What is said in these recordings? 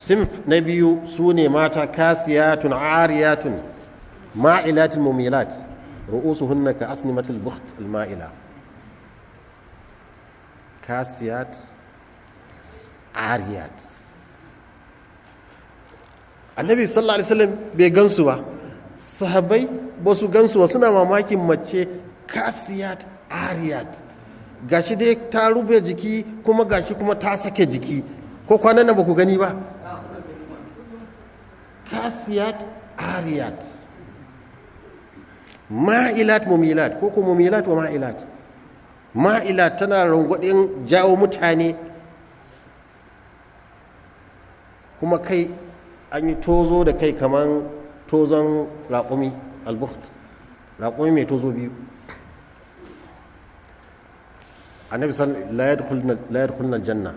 Sinf na biyu su ne mata kasiyatun ariyatun ma'ilatun mumilat ru'usuhunna ka asnimatil bukht al-ma'ila. Kasiyat ariyat. Annabi sallallahu alaihi wasallam bai gansu ba, sahabbai ba su gansu ba, suna mamakin mace kasiyat ariyat, gashi dai ta rufe jiki kuma gashi kuma ta sake jiki. Ko kwanan nan ba ku gani ba? Kasiyat ariyat ma'ilat mumilat, ko kuma mumilat wa ma'ilat. Ma'ilat tana rangwadin jawo mutane, kuma kai an yi tozo da kai kaman tozon raƙumi albukht, raƙumi mai tozo biyu. Annabi sallallahu la yadkhulna aljanna,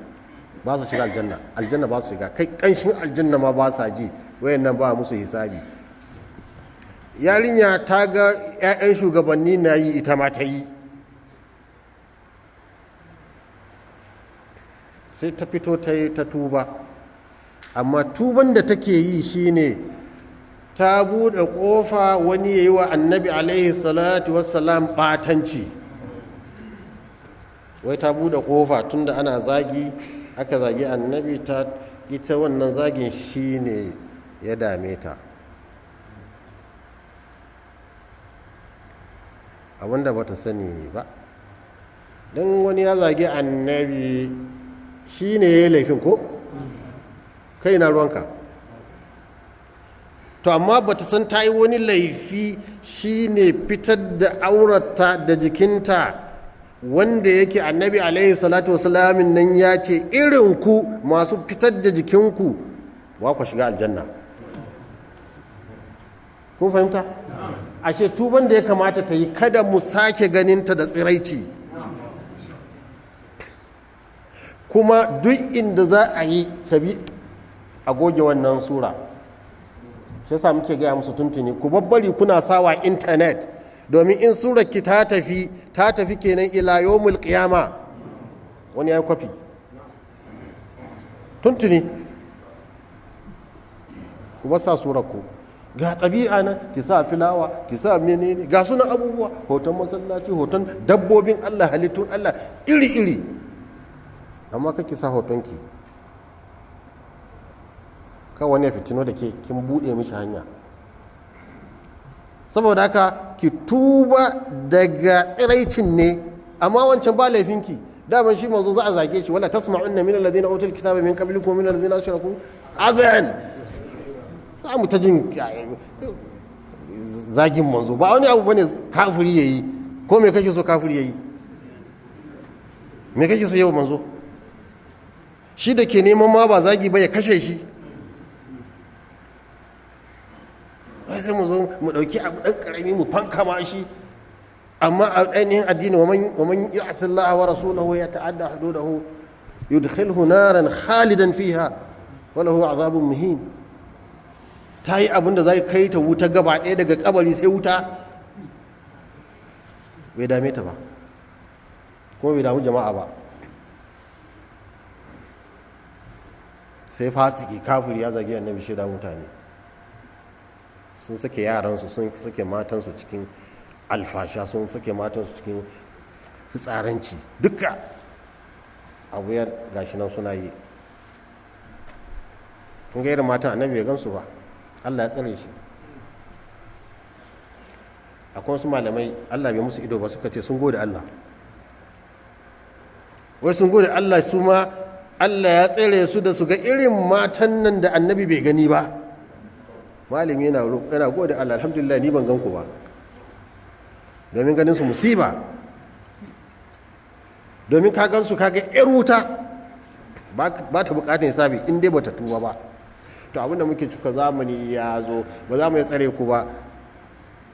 ba su shiga aljanna, aljanna ba su shiga, kai kanshin aljanna ma ba sa ji, wayannan ba musu hisabi. Yarinya ta ga 'ya'yan shugabanni na yi, ita ma ta yi, sai ta fito ta yi ta tuba. Amma tuban da take yi shine ta buɗe ƙofa wani ya yi wa annabi alaihi salatu wassalam ɓatanci. Wai ta buɗe ƙofa tunda ana zagi, aka zagi annabi, ta ita wannan zagin shine ya dame ta. Abinda ba ta sani ba, don wani ya zagi annabi shine ya yi laifin ko? Kai na ruwanka. To amma ba ta san ta yi wani laifi shine fitar da aurata da jikinta, wanda yake annabi alaihi salatu wasalamin nan ya ce irin ku masu fitar da jikinku ba ku shiga aljanna. Kun fahimta? Ashe tuban da ya kamata ta yi, kada mu sake ganinta da tsiraici. Kuma duk inda za a yi tabi a goge wannan sura. Shi yasa muke gaya musu tuntuni, ku babbari kuna sawa intanet, domin in surar ki ta tafi, ta tafi kenan ila yawmul qiyama. Wani ya yi kwafi tuntuni. Ku ba sa surar ku, ga ɗabi'a nan, ki sa filawa, ki sa menene, ga sunan abubuwa, hoton masallaci, hoton dabbobin Allah, halittun Allah iri-iri, amma kake sa hotonki. Kawai wani ya fitino da ke, kin buɗe mishi hanya. Saboda haka ki tuba daga tsiraicin ne, amma wancan ba laifinki. Daman shi manzo za a zage shi, wala tasma'unna min alladhina utul kitaba min qablikum min alladhina ashraku adhan. Za mu ta jin zagin manzo, ba wani abu bane kafiri yayi. Ko me kake so kafiri yayi? Me kake so yau manzo? Shi da ke neman ma ba zagi ba ya kashe shi. Sai mu zo mu ɗauki abu ɗan ƙarami mu fankama shi. Amma a ainihin addini, wa man ya'si Allah wa rasulahu ya ta'adda hududahu yudkhilhu naran khalidan fiha wa lahu azabun muhin. Ta yi abin da zai kai ta wuta gaba ɗaya, daga kabari sai wuta. Bai dame ta ba, kuma bai damu jama'a ba. Sai fasiki kafiri ya zagi annabi, shi da mutane sun sake yaransu, sun sake matansu cikin alfasha, sun sake matansu cikin fitsaranci, duka abu ya gashi nan suna yi. Kun ga irin matan annabi bai gansu ba, Allah ya tsare shi. Akwai wasu malamai Allah bai musu ido ba, suka ce sun gode Allah. Wai sun gode Allah, su ma Allah ya tsere su da su ga irin matan nan da annabi bai gani ba. Malami yana gode Allah, alhamdulillah ni ban gan ku ba, domin ganin su musiba, domin ka gan su kaga yar wuta ba ta bukatun hisabi in dai bata tuba ba. To abin da muke cika zamani ya zo, ba za mu ya tsare ku ba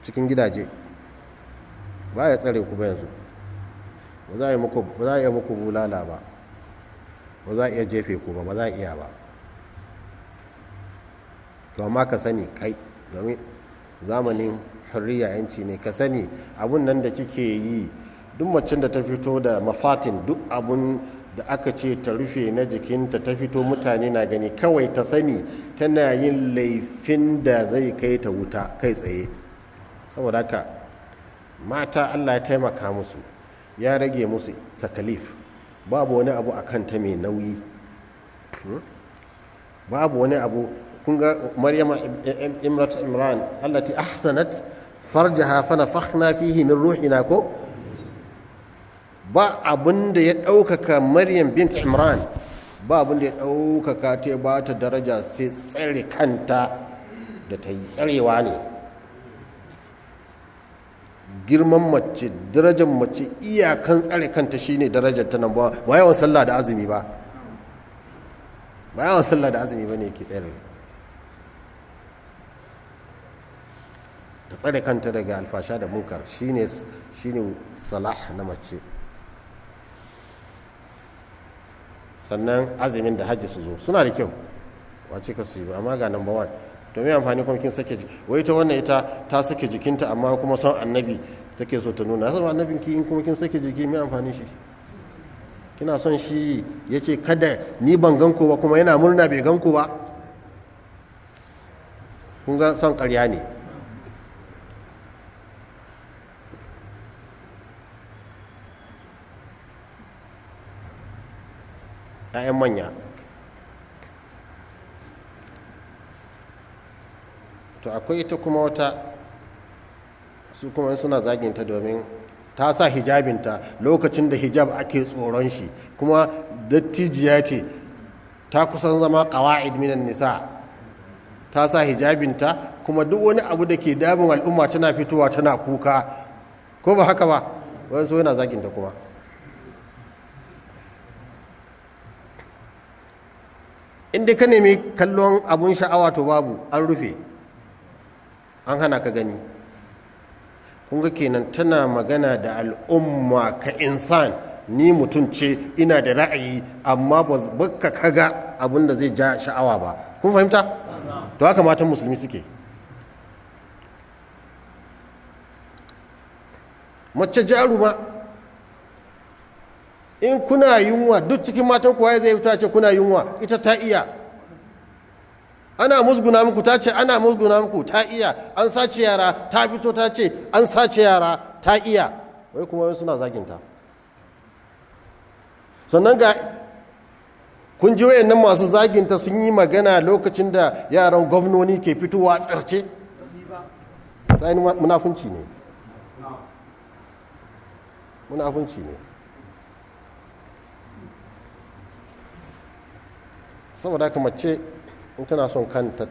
cikin gidaje, ba ya tsare ku ba yanzu, ba za a yi muku bulala ba, ba za a iya jefe ku ba, ba za a iya ba. To amma ka sani kai, domin zamanin hurriya yanci ne, ka sani abun nan da kike yi, duk macen da ta fito da mafatin, duk abun da aka ce ta rufe na jikinta ta fito mutane na gani, kawai ta sani tana yin laifin da zai kai ta wuta kai tsaye. Saboda haka mata Allah ya taimaka musu, ya rage musu takalif. Babu wani abu a kanta mai nauyi, babu wani abu. Kun ga Maryama imrat Imran allati ahsanat farjaha fa nafakhna fihi min ruhina, ko ba abin da ya ɗaukaka Maryam bint Imran, ba abin da ya ɗaukaka ta ba ta daraja sai tsare kanta da ta yi. Tsarewa ne girman mace, darajar mace, iyakan tsare kanta shine darajar ta nan. Ba yawan sallah da azumi ba, ba yawan sallah da azumi ba ne ke tsare ta, tsare kanta daga alfasha da munkar shine salah na mace. Sannan azumin da hajji su zo suna da kyau, wace ka su yi, amma ga number one. To me amfani kuma kin sake wai ta wannan, ita ta sake jikinta amma kuma son annabi take so ta nuna. Son annabin ki in kuma kin sake jiki, me amfani shi? Kina son shi yace kada ni ban gan ku ba, kuma yana murna bai gan ku ba. Kun ga son ƙarya ne. ‘Ya'yan manya. To akwai ita kuma wata, su kuma suna zaginta domin ta sa hijabinta lokacin da hijab ake tsoron shi, kuma dattijiya ce ta kusan zama ƙawa'id minan nisa. Ta sa hijabinta kuma duk wani abu da ke damun al'umma tana fitowa tana kuka, ko ba haka ba? Wasu yana zaginta kuma. In dai ka nemi kallon abun sha'awa to babu, an rufe, an hana ka gani. Kun ga kenan tana magana da al'umma ka insan, ni mutum ce ina da ra'ayi, amma ba ka kaga abun da zai ja sha'awa ba. Kun fahimta? To haka matan musulmi suke. Mace jaruma, in kuna yunwa duk cikin matan kuwa zai fita ce kuna yunwa, ita ta iya. Ana musguna muku, ta ce ana musguna muku, ta iya. An sace yara, ta fito ta ce an sace yara, ta iya. Wai kuma suna zaginta. Sannan ga kun ji wayannan masu zaginta sun yi magana lokacin da yaran gwamnoni ke fitowa tsarce. Munafunci ne, munafunci ne. Saboda haka mace in tana son kanta